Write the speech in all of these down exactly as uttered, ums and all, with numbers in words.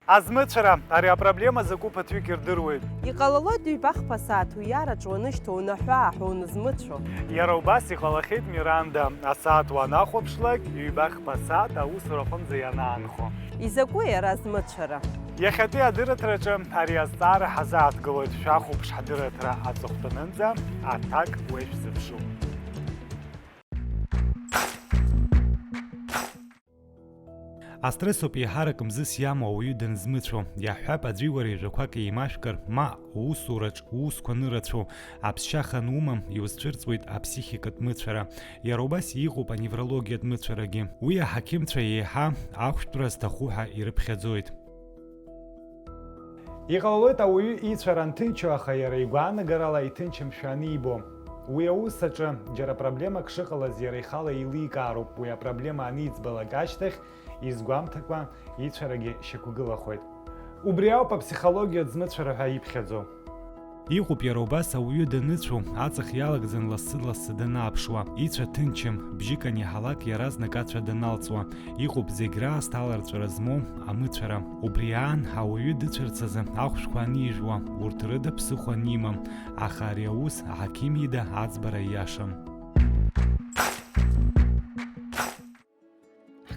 Азмыцәара, ари апроблема закәу ԥыҭҩык ирдыруеит. Иҟалалоит ҩба-хԥа сааҭ уиараҿ уанышьҭоу, унаҳәы-ааҳәо уназмыцәо. Иара убас иҟалахьеит Миранда, асааҭ уанахәаԥшлак, ҩба-хԥа сааҭ аусураҟынӡа ианаанхо. Изакәи ара азмыцәара? Иахьатәи адырраҭараҿы ари азҵаара ҳазааҭгылоит, шәахәаԥш ҳдырраҭара аҵыхәтәанынӡа, аҭак уеишәзыԥшуп. Астрессоуп еиҳарак мзызс иамоу ауаҩы данзмыцәо. Иаҳҳәап, аӡәи уареи жәақәак еимашәкыр, ма уусураҿ уусқәа анырацәоу, аԥсшьаха анумам, иузцәырҵуеит аԥсихикатә мыцәара. Иара убас иҟоуп аневрологиатә мыцәарагьы. Уи аҳақьымцәа еиҳа ахәшәтәра зҭаху ҳәа ирыԥхьаӡоит. Иҟалалоит ауаҩы ицәара анҭынчу, аха иара игәаанагарала иҭынчымшәа анибо. Уи аус аҿы џьара проблемак шыҟалаз иара ихала еиликаароуп, уи апроблема аниӡбалак ашьҭахь, изгәамҭакәа, ицәарагьы шьақәгылахоит. Убри ауп аԥсихологиатә змыцәара ҳәа иԥхьаӡо. Иҟоуп иара убас ауаҩы даныцәоу, аҵых иалагӡан лассы-лассы данааԥшуа, ицәа ҭынчым, бжьык аниаҳалак иаразнак ацәа даналҵуа, иҟоуп зегь раасҭа аларҵәара змоу амыцәара. Убри аан, ауаҩы дыцәарц азы ахәшәқәа анижәуа, урҭ рыда ԥсыхәа анимам, аха ари аус аҳақьым ида аӡбара иашам.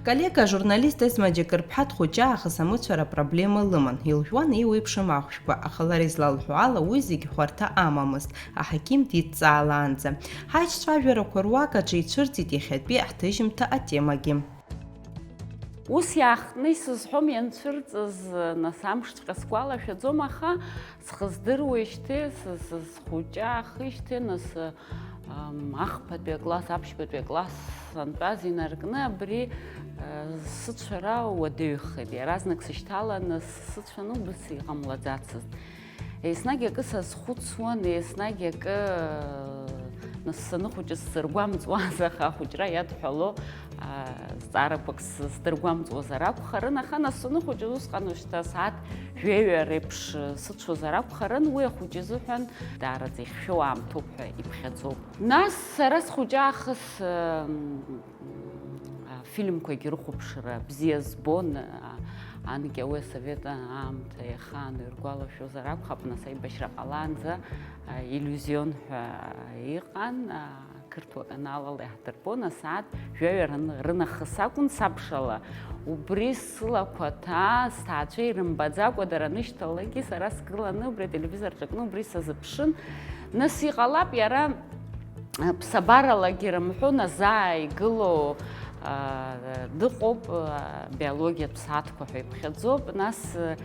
Ҳколлега ажурналист Есма Џьакырԥҳа дхәыҷы аахыс амыцәара апроблема лыман, илжәуан еиуеиԥшым ахәшәқәа, аха лара излалҳәо ала уи зегь хәарҭа амамызт, аҳақьым дидҵаалаанӡа. Ҳаиҿцәажәарақәа руак аҿы ицәырҵит иахьатәи ҳҭыжьымҭа атемагьы. Ус иаахтны исызҳәом ианцәырҵыз, нас амшҵәҟьа сгәалашәаӡом, аха схы здыруеижьҭеи, сы-, сы-, схәыҷы аахижьҭеи, нас, ам, ахԥатәи акласс, аԥшьбатәи акласс сантәаз инаркны абри, э, сыцәара уадаҩхеит. Иаразнак сышьҭаланы сыцәаны убыс иҟамлаӡацызт. Еснагь акы сазхәыцуан, еснагь акы, нас саныхәыҷыз сзыргәамҵуаз, аха ахәыҷра иадҳәало, а, зҵаарақәак с-, сдыргәамҵуазар акәхарын, аха нас саныхәыҷыз усҟан уажәшьҭа асааҭ жәаҩа реиԥш сыцәозар акәхарын, уи ахәыҷы изыҳәан даараӡа ихьшәоу аамҭоуп ҳәа иԥхьаӡоуп. Нас сара схәыҷы аахыс, м, афильмқәагьы рыхәаԥшра бзиа збон, а, анкьа уи асовет аамҭа иахаану иргәалашәозар акәхап, нас аибашьра ҟалаанӡа, а, Иллюзион ҳәа иҟан, а, қырҭуа каналала иаҳдырбон, асааҭ жәаҩа рын-, рынахыс акәын сабшала. Убри сылақәа ҭаа, сҭаацәа ирымбаӡакәа дара анышьҭалакгьы, сара сгыланы убри ателевизор аҿы акны убри сазыԥшын. Нас иҟалап иара, а, ԥсабаралагьы рымҳәо назааигыло, а, дыҟоуп, а, биологиатә сааҭқәа ҳәа иԥхьаӡоуп. Нас, а,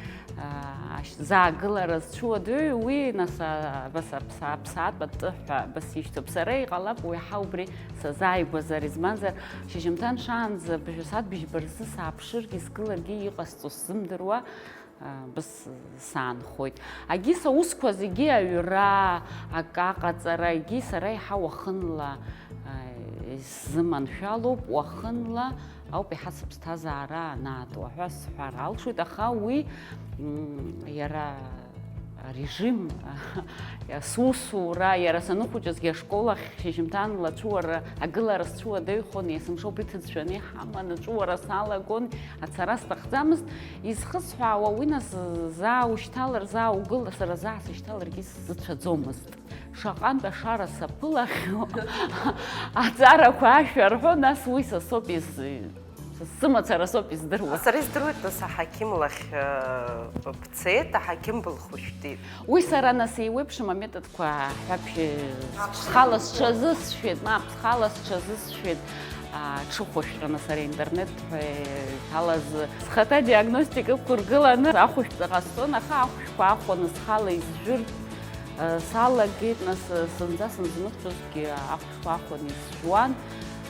ашь-, заагылара зцәуадаҩу уи, нас, а, абас аԥса-, аԥсаатә атәы ҳәа абас ишьҭоуп. Сара иҟалап уи ҳа убри сазааигәазар, избанзар, шьыжьымҭан шаанӡа быжәасааҭ быжьба рзы сааԥшыргьы, сгыларгьы иҟасҵо сзымдыруа, а, быс саанхоит. Агьыс аусқәа зегьы аҩра, акы аҟаҵара, егьи сара еиҳа уахынла, а, исзыманшәалоуп, уахынла ауп еиҳа сыԥсҭазаара анаатуа ҳәа сҳәар алшоит, аха уи, м, иара арежим, сусура, иара саныхәыҷызгьы ашкол ахь шьыжьымҭанла ацәуара, агылара сцәуадаҩхон, есымша убри ҭыӡшәаны иҳаман, аҵәуара салагон, ацара сҭахӡамызт. Изхысҳәаауа уи нас заа ушьҭалар, заа угылар, сара заа сышьҭаларгьы сзыцәаӡомызт. Шаҟантә ашара саԥылахьоу, аҵарақәа ашәа рҳәо, нас уи са соуп из-, са сымацара соуп издыруа. Сара издыруеит, нас аҳақьым лахь, э, бцеит, аҳақьым былхәышәтәит. Уи сара, нас, еиуеиԥшым аметодқәа ҳәаԥшь-, схала сҽазысшәеит, мап, схала сҽазысшәеит, а, ҽыхәышәтәраны сара интернет ҳәа иҭалаз схаҭа диагностика ықәыргыланы ахәышәтәра ҟасҵон, аха ахәшәқәа ахәаны схала изжәыртә, э, салагеит, нас, э, зынӡа сынзымыхәцәазгьы ахәшәқәа ахәаны исжәуан,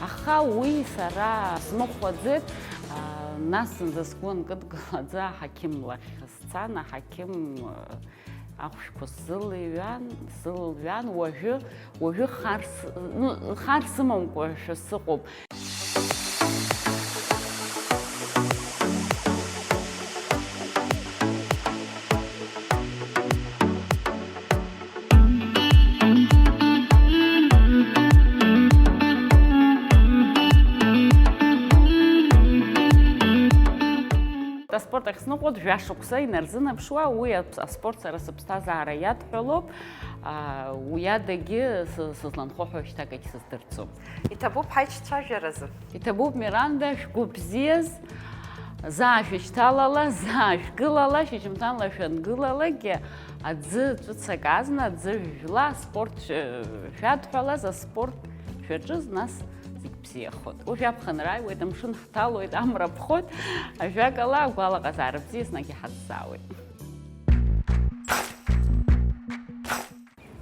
аха уи сара смыхәаӡеит, а, нас зынӡа сгәы анкыдгылаӡа аҳақьым лахь сцан, аҳақьым, э, ахәшәқәа сзылҩуан, сылҩуан, уажәы, уажәы хар с-, ну, хар сымамкәа шәа сыҟоуп. Аспорт Дахьсныҟәоит, жәа шықәса инарзынаԥшуа, уи аспорт сара сыԥсҭазаара иадҳәалоуп, уи адагьы сызланхо ҳәа шьҭакагь сыздырӡом. Иҭабуп ҳаиҿцәажәаразы. Иҭабуп, Миранда, шәгәы бзиаз, заа шәышьҭалала, заа шәгылала, шьыжьымҭанла шәангылалакгьы, аӡы ҵәыцак азна, аӡы жәла, аспорт шәадҳәалаз, аспорт шәаҿыз, нас зегь бзиахоит. Уажә аԥхынра ааиуеит, амшын ҳҭалоит, амра ԥхоит, ажәакала, агәалаҟазаара бзиа еснагь иҳазҵаауеит.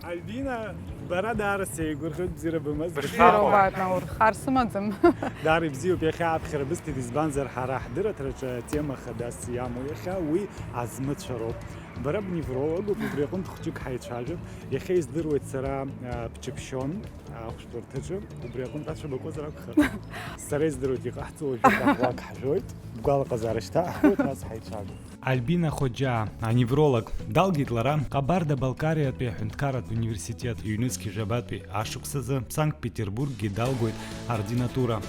Альбина, бара даара сеигәырӷьоит, бзиара бымаз. Бзиара убааит, Наур, хар сымаӡам. Даара ибзиоуп, иахьа аԥхьара бысҭеит, избанзар, ҳара ҳдырраҭараҿы атема хадас иамоу иахьа уи азмыцәароуп. Бара бневрологуп, убри аҟынтә хәҷык ҳаицәажәап. Иахьа издыруеит сара, а, Бчаԥшьон ахәшәтәырҭаҿы, убри аҟынтә ацәа бакуазар акәхап. Сара издыруеит, иҟаҳҵо уажәы аҳәак ҳажәоит, бгәалаҟазаара шьҭаҳхуеит, нас ҳаицәажәап. Альбина Хоџьаа, аневролог, далгеит лара Ҟабарда-Балкариатәи аҳәынҭқарратә университет, ҩнызқь жәабатәи ашықәсазы Санкт-Петербурггьы далгоит аординатура.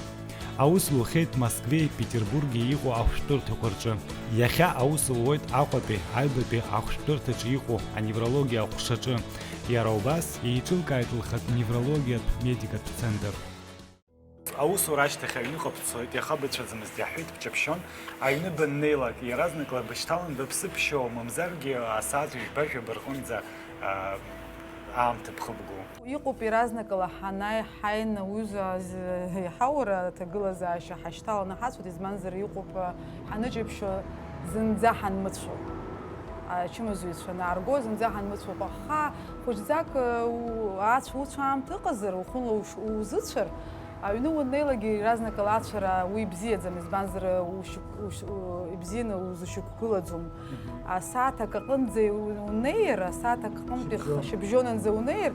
Аус лухеит Москвеи Петербурги иҟоу ахәшәтәырҭақәа рҿы. Иахьа аус луеит Аҟәатәи аҩбатәи ахәшәтәырҭаҿы иҟоу аневрологиа аҟәшаҿы. Иара убас еиҿылкааит лхатә неврологиатә медикатә центр. Аусура ашьҭахь аҩныҟа бцоит, иаха быцәаӡамызт, иаҳҳәеит Бчаԥшьон. Аҩны баннеилак, иаразнакла бышьҭалан, быԥсы ԥшьоу, мамзаргьы асааҭ ҩажәа-жәаба рҟынӡа, аа, аамҭа бхыбго. Иҟоуп иаразнакала ҳанааи, ҳааины, уҩыза аиҳаура аҭагылазаашьа ҳашьҭаланы ҳацәоит, избанзар, иҟоуп, ҳаныҷаԥшьо зынӡа ҳанмыцәо. Ачымазаҩцәа анаарго, зынӡа ҳанмыцәо. Аха хәыҷӡак, у-, ацә уцәа аамҭа ыҟазар, ухәынла уш-, узыцәар, аҩны уаннеилагьы иаразнакала ацәара уи ибзиаӡам, избанзар, ушьақә-, ушь-, у-, ибзианы узышьақәгылаӡом. Мгм. Асааҭ акы аҟынӡа у-, унеир, асааҭ акы аҟынтәи х-, шьыбжьон, шьыбжьонынӡа унеир,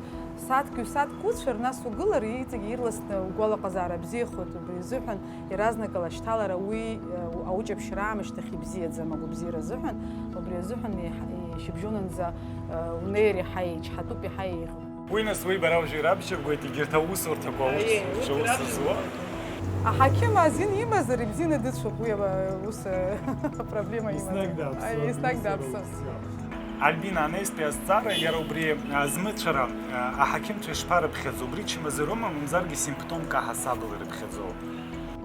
сааҭк-ҩ сааҭк уцәар, нас угылар, иҵегь ирласны угәалаҟазаара бзиахоит, убри азыҳәан иаразнакала ашьҭалара уи, э, аучаԥшьра аамышьҭахь ибзиаӡам агәабзиара азыҳәан, убри азыҳәан еиҳа-, ишьыбжьонынӡа, э, унеир еиҳа еичҳатәуп, еиҳа еиӷьуп. Уи нас уи бара уажәы ирабжьыбгоит, егьырҭ аусурҭақәа аус, Аиеи, урҭ шәаус ирабжьыбгоит. Зуа. Аҳақьым азин имазар ибзианы дыцәоуп, уи аба-, ус, э, проблема имаӡам. Еснагь дааԥсоуп. Аиеи, еснагь дааԥсоуп. Альбина, анаҩстәи азҵаара, иара убри, а, змыцәара, а, аҳақьымцәа ишԥарыԥхьаӡо, убри чмазаҩроума, мамзаргьы симптомк аҳасабала ирыԥхьаӡо?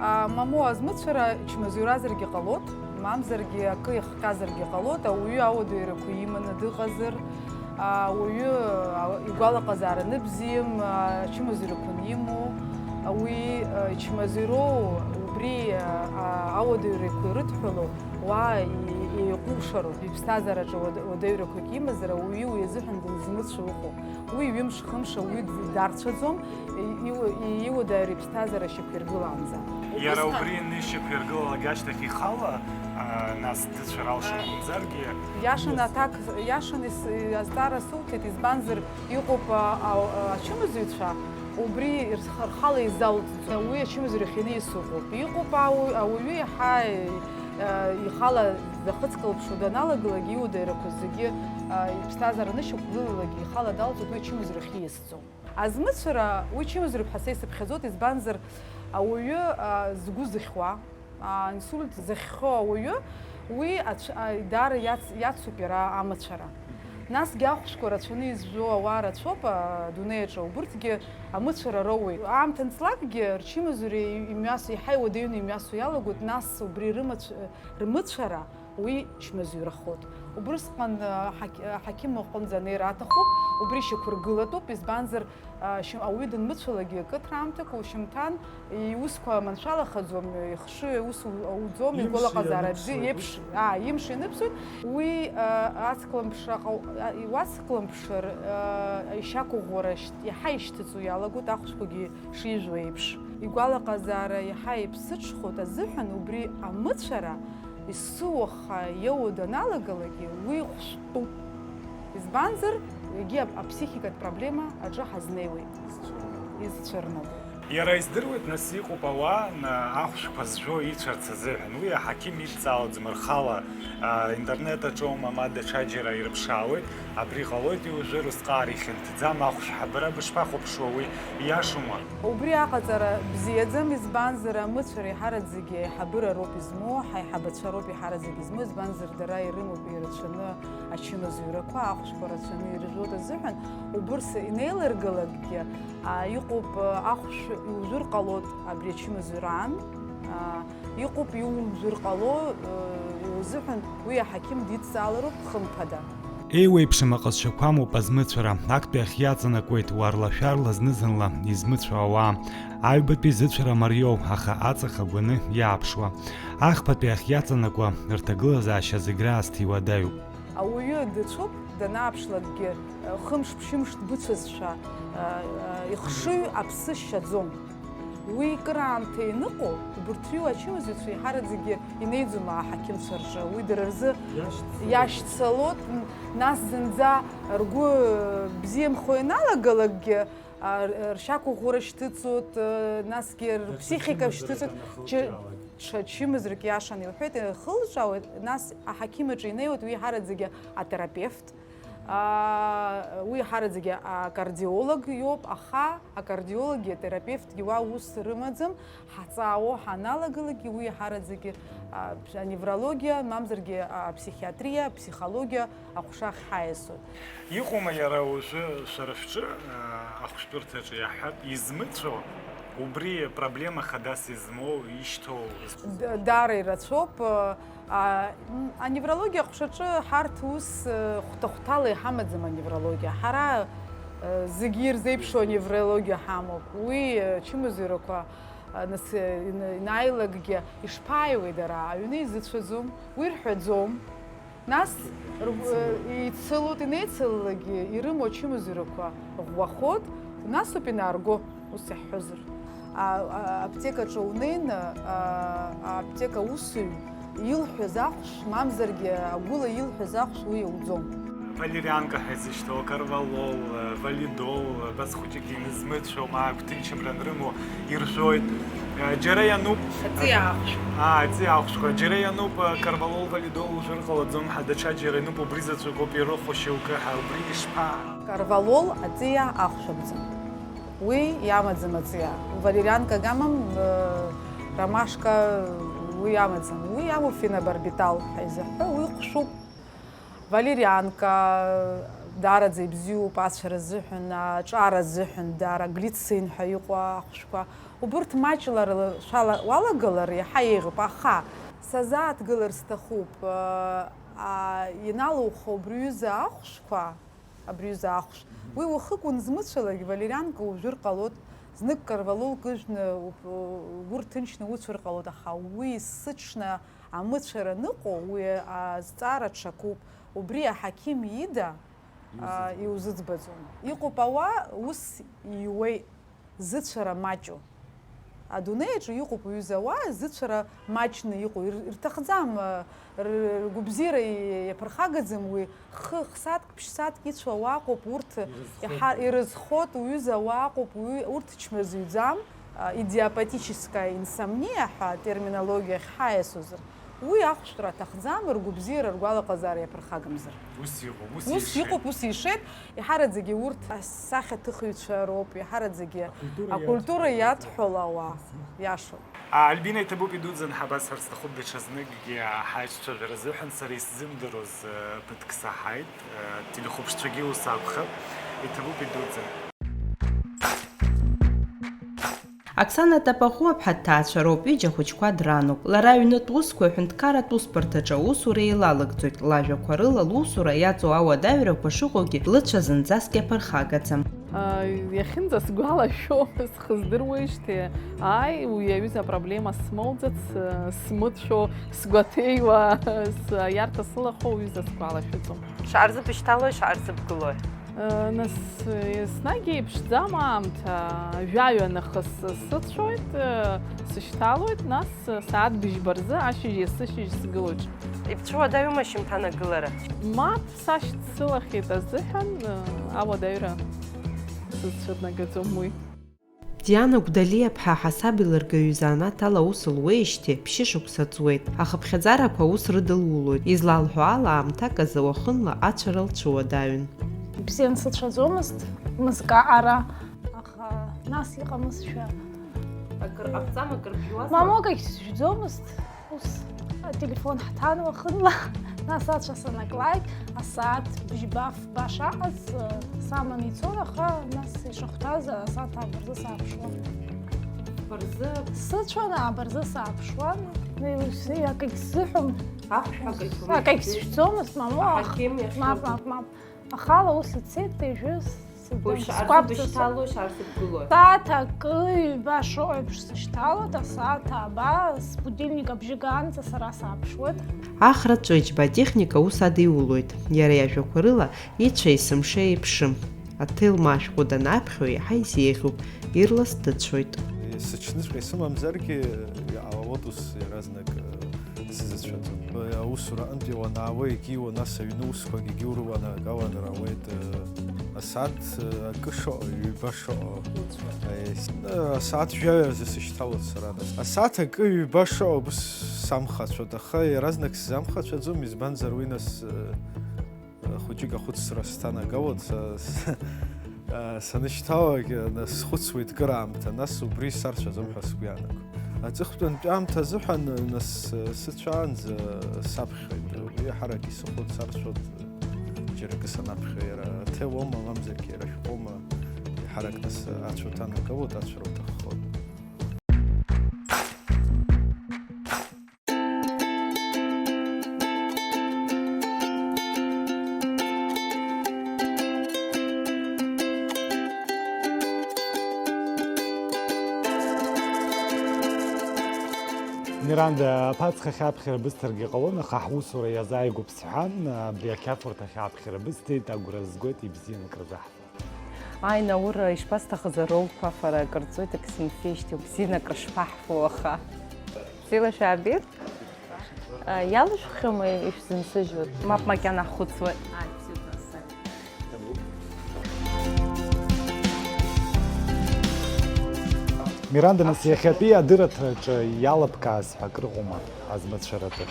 А, мамоу, азмыцәара чмазаҩразаргьы ҟалоит, мамзаргьы акы иахҟьазаргьы ҟалоит, ауаҩы ауадаҩрақәа иманы дыҟазар, а, ауаҩы, а, игәалаҟазаара аныбзиам, а, ачымазаҩрақәа анимоу, уи, а, ичмазаҩроу, убри, а, а, ауадаҩрақәа ирыдҳәалоу, уа и-, еиҟәушароуп. Иԥсҭазаараҿы уада-, уадаҩрақәак имазар, ауаҩы уи азыҳәан дызмыцәо ыҟоуп. Уи ҩымш-хымш ауаҩы д-, дарцәаӡом, и-, иу-, и-, иуадаҩра иԥсҭазаара шьақәиргылаанӡа. Иара убысҟан убри анышьақәиргылалак ашьҭахь ихала, а, нас дыцәар алшоит, мамзаргьы. Иашан аҭак, иашан ис-, азҵаара сылҭеит, избанзар, иҟоуп, а, а, а, ачымазаҩцәа, убри рх-, рхала изалҵӡом. Уи ачымазаҩ ахь ианиас ыҟоуп. Иҟоуп ауаҩ-, ауаҩы иаҳа, а, ихала дахыцкылԥшуа даналагалак, иуадаҩрақәа зегьы, а, иԥсҭазаара анышьақәгылалак, ихала далҵуеит, уи ачымазаҩ ахь ииасӡом. Азмыцәара, уи чымазаҩуп ҳәа са исыԥхьаӡоит, избанзар, ауаҩы, а, згәы зыхьуа, а, инсульт зыхьхьоу ауаҩы, уи ацә-, а, даара иац-, иацуп иара амыцәара. Насгьы ахәшәқәа рацәаны изжәо ауаа рацәоуп, а, адунеи аҿы, убырҭгьы амыцәара роуеит. Аамҭа анҵлакгьы рчымазаҩра имҩасуа, еиҳа иуадаҩны имҩасуа иалагоит, нас убри рымацә-, рмыцәара уи чмазаҩрахоит. Убрысҟан, а, ҳақь-, аҳақьым аҟынӡа анеира аҭахуп, убри шьақәыргылатәуп, избанзар, а, шьым-, ауаҩы данмыцәалагьы акыҭраамҭак лшьымҭан иусқәа маншәалахаӡом, ихшыҩ аус у-, ауӡом, имш игәалаҟазаара абжьы ианыԥсоит, еиԥш, ус? А, имш ианыԥсоит. Уи, а, ацклымԥшра ҟау-, а, уацклымԥшыр, а, ишьақәыӷәӷәара шьҭ-, иаҳа ишьҭыҵуа иалагоит, ахәшәқәагьы шижәуа еиԥш. Игәалаҟазаара иаҳа иԥсыҽхоит азыҳәан убри амыцәара Есыуаха иоуа даналагалакгьы уи хәшәтәуп. Избанзар, егьи ап-, аԥсихикатә проблема аҿы ҳазнеиуеит. Изцәырнаго. Изцәырнаго. Иара издыруеит, нас, иҟоуп ауаа, на, ахәшәқәа зжәо ицәарц азыҳәан. Уи аҳақьым идҵаауаӡом рхала, а, интернет аҿоума, ма даҽаџьара ирыԥшаауеит. Абри ҟалоит, уажәы рызҟаара ихьанҭаӡам, ахәшә ҳабара бышԥахәаԥшуа, уи ииашоума? Убри аҟаҵара бзиаӡам, избанзар, амыцәара еиҳараӡагьы аиҳабыра роуп измоу, ҳаиҳабацәа роуп еиҳараӡагьы измоу, избанзар, дара ирымоуп ирацәаны ачымазаҩрақәа, ахәшәқәа рацәаны иржәуеит азыҳәан, убырс инеилыргалакгьы, а, иҟоуп, а, ахәшә иужәыр ҟалоит абри ачымазаҩраан, а, иҟоуп иумжәыр ҟало, а, иузыҳәан уи аҳақьым дидҵаалароуп, хымԥада. Еиуеиԥшым аҟазшьақәа амоуп азмыцәара, актәи ахь иаҵанакуеит уарлашәарла зны-зынла измыцәо ауаа. Аҩбатәи зыцәара мариоу, аха аҵых агәаны иааԥшуа. Ахԥатәи ахь иаҵанакуа рҭагылазаашьа зегь раасҭа иуадаҩуп. Ауаҩы дыцәоуп, данааԥшлакгьы, хымш-ԥшьымш дбыцәазшәа, ихшыҩ аԥсы шьаӡом. Уи кыраамҭа ианыҟоу, убырҭ рыҩуа ачымазаҩцәа еиҳараӡакгьы инеиӡом аҳақьымцәа рҿы. Уи дара рзы иашьцылоит. Иашьцылоит, н-, нас зынӡа ргәы бзиамхо ианалагалакгьы, а, р-, ршьақәыӷәӷәара шьҭыҵуеит, а, насгьы рԥсихика шьҭыҵуеит. Даҽа чымазарак анахылҿиаалак. Даҽа чымазарак иашан илҳәеит, ихылҿиаауеит, нас аҳақьым аҿы инеиуеит, уи еиҳараӡакгьы атерапевт. Аа, уи ҳараӡәгьы акардиолог иоуп, аха акардиологи атерапевтгьы уа ус рымаӡам, ҳаҵаауо ҳаналагалакгьы уи ҳараӡәгьы, а, аневрологиа, мамзаргьы, а, аԥсихиатриа, аԥсихологиа аҟәша ахь ҳаиасуеит. Иҟоума иара уажәы шәара шәҿы, а, ахәшәтәырҭаҿы иаҳҳәап, измыцәо, убри проблема хадас измоу, ишьҭоу? Д-, даара ирацәоуп, а, А, м, аневрологиа аҟәшаҿы ҳарҭ ус, э, хәҭа-хәҭала иҳамаӡам аневрологиа. Ҳара, э, зегьы ирзеиԥшу аневрологиа ҳамоуп. Уи, э, чымазаҩрақәа, э, нас, э, ин-, инааилакгьы ишԥааиуеи дара? Аҩны изыцәаӡом, уи рҳәаӡом. Нас ргәы, э, еицылоит, инеицылалакгьы ирымоу ачымазаҩрақәа ӷәӷәахоит, насоуп инаарго. Ус иаҳҳәозар, а, а, аԥҭека аҿы унеины, а, аԥҭека аусзуҩ илҳәаз ахәш, мамзаргьы агәыла илҳәаз ахәш уи иауӡом. Валерианка ҳәа изышьҭоу, акарвалол, валидол, абас хәыҷык инызмыцәо, ма агәҭынчымра анрымоу иржәоит. Џьара иануп. Аҵиаа ахәшә. Аа, аҵиаа ахәшәқәа. Џьара иануп, акарвалол, валидол ужәыр ҟалаӡом ҳәа, даҽаџьара иануп, убри заҵәык ауп ирыхәо шьоукы ҳәа, убри ишԥа? Карвалол аҵиаа ахәшә акәӡам. Уи иамаӡам аҵиаа. Валерианкак амам, э, ромашка, уи амаӡам. Уи амоуп фенобарбитал ҳәа изыҳәҳәо, уи хәшәуп. Валерианка даараӡа ибзиоуп ацәара азыҳәан, аҿар азыҳәан даара, глицин ҳәа иҟоу ахәшәқәа. Убырҭ маҷла рылшәала уалагалар иаҳа еиӷьуп, аха сазааҭгылар сҭахуп, э, а, ианалоуха убри ҩыза ахәшәқәа. Абри ҩыза ахәш. Уи уахык унзмыцәалак, валерианка ужәыр ҟалоит, знык карвалол кыжәны уп-, угәы рҭынчны уцәар ҟалоит, аха уи сыҽны амыцәара аныҟоу, уи азҵаара ҽакуп. Убри аҳақьым ида, а, иузыӡбаӡом. Иҟоуп ауаа, ус иуеит. Зыцәара маҷу. Адунеи аҿы иҟоуп уҩыза ауаа зыцәара маҷны иҟоу, ир-, ирҭахӡам, р-, ргәабзиара иаԥырхагаӡам уи, хы, хсааҭк, ԥшь-сааҭк ицәоу ауаа ыҟоуп, урҭ ирызхоит, иҳа-, ирызхоит, уҩыза ауаа ыҟоуп, уи, урҭ чмазаҩӡам, а, идиопатическая инсомния ҳәа атерминологиа ахь ҳаиасуазар. Уи ахәшәтәра аҭахӡам, ргәабзиара, ргәалаҟазаара иаԥырхагамзар. Ус иҟоуп, ус ишеит. Ус иҟоуп, ус ишеит. Иҳараӡагьы урҭ асахьаҭыхҩцәа роуп, иҳараӡагьы акультура, акультура иадҳәалоу ауаа, иашоуп. А, Альбина, иҭабуп идуӡӡан ҳабасҳәар сҭахуп, даҽазныкгьы ҳаицәажәара азыҳәан сара исзымдыруаз, э, ԥыҭк саҳаит, э, телехәаԥшцәагьы ус акәхап, иҭабуп идуӡӡан. Оксана Тапахуаԥҳа дҭаацәароуп, ҩыџьа хәыҷқәа дрануп. Лара аҩнытә усқәеи аҳәынҭқарратә усбарҭаҿы аусура еилалыгӡоит, лажәақәа рыла лусура иаҵоу ауадаҩрақәа шыҟоугьы лыцәа зынӡаск иаԥырхагаӡам. Иахьынӡасгәалашәо, схы здыруеижьҭеи, ааи, уи аҩыза апроблема смоуӡац, смыцәо, сгәаҭеиуа, сиарҭа сылахо уҩыза сгәалашәаӡом. Шаҟа рзы бышьҭалои, шаҟа рзы бгылои? Нас, еснагь еиԥшӡам аамҭа, жәаҩа нахыс сыцәоит, сышьҭалоит, нас сааҭ быжьба рзы ашьыжь есышьыжь сгылоит. Ибцәуадаҩума шьымҭан агылара? Мап, сашьцылахьеит азыҳәан, ауадаҩра сызцәырнагаӡом уи. Диана Гәдалиаԥҳа аҳасабеилыргаҩы изанааҭ ала аус луеижьҭеи ԥшьышықәса ҵуеит. Ахыԥхьаӡарақәа аус рыдылулоит. Излалҳәо ала, аамҭак азы уахынла ацәара лцәыуадаҩын. Бзиан сыцәаӡомызт, мызкы аҟара, аха нас иҟамызшәа. Акыр ҟабҵама, акыр бжәуазма? Мамоу, акагь сжәӡомызт. Ус, ателефон ҳҭан уахынла, нас ацәа санаклак, асааҭ бжьба фба шаҟаз, э, саманы ицон, аха нас ишахәҭаз асааҭ ааба рзы сааԥшуан. Ба рзы? Сыцәан, ааба рзы сааԥшуан. Акагь сзыҳәом. Ахәшә акагь, акагь сжәӡомызт, мамоу, аҳақьым иахь. Мап, мап, мап. Ахала ус ицеит, ижәыз. Уажә шаҟа рзы бышьҭало, шаҟа рзы бгылои? Сааҭ акы ҩба шыҟоу еиԥш сышьҭалоит, асааҭ ааба, сбудильник абжьы гаанӡа сара сааԥшуеит. Ахра Ҵәыџьба атехника аус адиулоит. Иара иажәақәа рыла, ицәа есымша еиԥшым. Аҭел ма ашәҟәы данаԥхьо еиҳа изеиӷьуп, ирлас дыцәоит. Сыҽныҵәҟьа исымамзаргьы, иҟалалоит ус иаразнак. Сзыцәаӡом. Аусура аҟынтәи уанаауа егьиуа, нас аҩны усқәак егьиур уанагалар ауеит, асааҭ акы шыҟоу, ҩба шыҟоу. Асааҭ жәаҩа рзы сышьҭалоит сара, нас. Асааҭ акы ҩба шыҟоу быс самхацәоит, аха иаразнак сзамхацәаӡом, избанзар уи, нас, Хәыҷык ахәыцра сҭанагалоит, са, с-, а, санышьҭалалак, а, схәыцуеит кыр аамҭа, нас убри сарцәаӡом ҳәа сгәы иаанагоит. Аҵыхәтәантәи аамҭа азыҳәан, нас, сыцәаанӡа саԥхьоит. Уи ҳарак исыхәоит, сарцәоит, џьара акы санаԥхьо, иара аҭел уоума, мамзаргьы иара ашәҟәы уоума, ҳарак нас ацәа уҭанагалоит, ацәара уҭаххоит. Миранда, аԥацха ахьаԥхьара бысҭаргьы ҟалон, аха ҳусура иазааигәоуп сҳәан, абри ақьафурҭа ахьаԥхьара бысҭеит, агәра згоит, ибзиан акрызаҳфа. Ааи, Наур, ишԥасҭахыз аролқәа, афара акыр ҵуеит, акы сымфеижьҭеи, убзианы акрышԥаҳфо, аха. Бзиала шәаабеит. Иалышәххьоума ишәзынсыжьуа? Мап, макьана ҳхәыцуеит. Миранда, нас, иахьатәи адырраҭараҿы иалыбкааз ҳәа акрыҟоума азмыцәаратәы?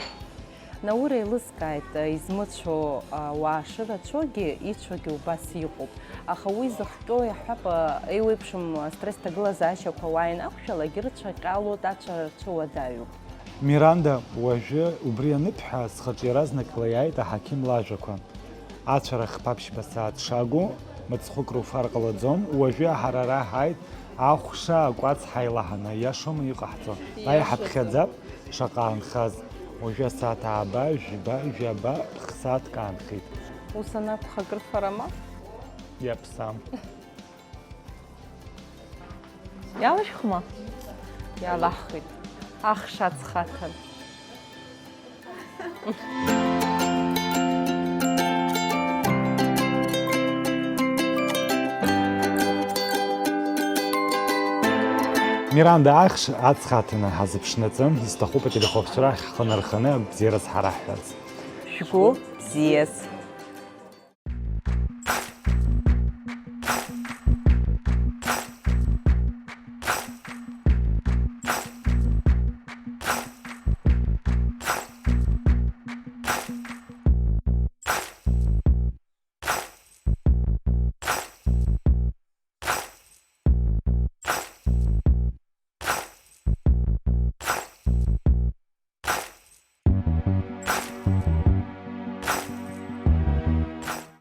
Наур еилыскааит, измыцәо ауаа шырацәоугьы, ицәогьы убас иҟоуп. Аха уи зыхҟьо, иаҳҳәап, еиуеиԥшым астресс ҭагылазаашьақәа уа ианақәшәалак, ирцәаҟьалоит, ацәа рцәыуадаҩуп. Миранда, уажәы убри аныбҳәа, схаҿы иаразнакала иааит аҳақьым лажәақәа. Ацәара хԥа-ԥшьба сааҭ шагу, мыцхәык руфар ҟалаӡом, уажәы ҳара ара ҳааит, ахәша акәац ҳаилаҳаны, иашоума иҟаҳҵо? Иашоуп. Аиҳа ԥхьаӡап, шаҟа аанхаз. Уажәы асааҭ ааба, жәба, жәаба, ԥхсааҭк аанхеит. Ус анакәха, акрыфарама? Иаԥсам. Иалышәхма? Иалаҳхит. Ахш аҵхаҭан. Миранда, ахш аҵхаҭаны ҳазыԥшнаҵы, исҭахуп ателехәаԥшцәа рахь ҳхы нарханы агәабзиараз ҳараҳҳәарц. Шәгәы бзиаз.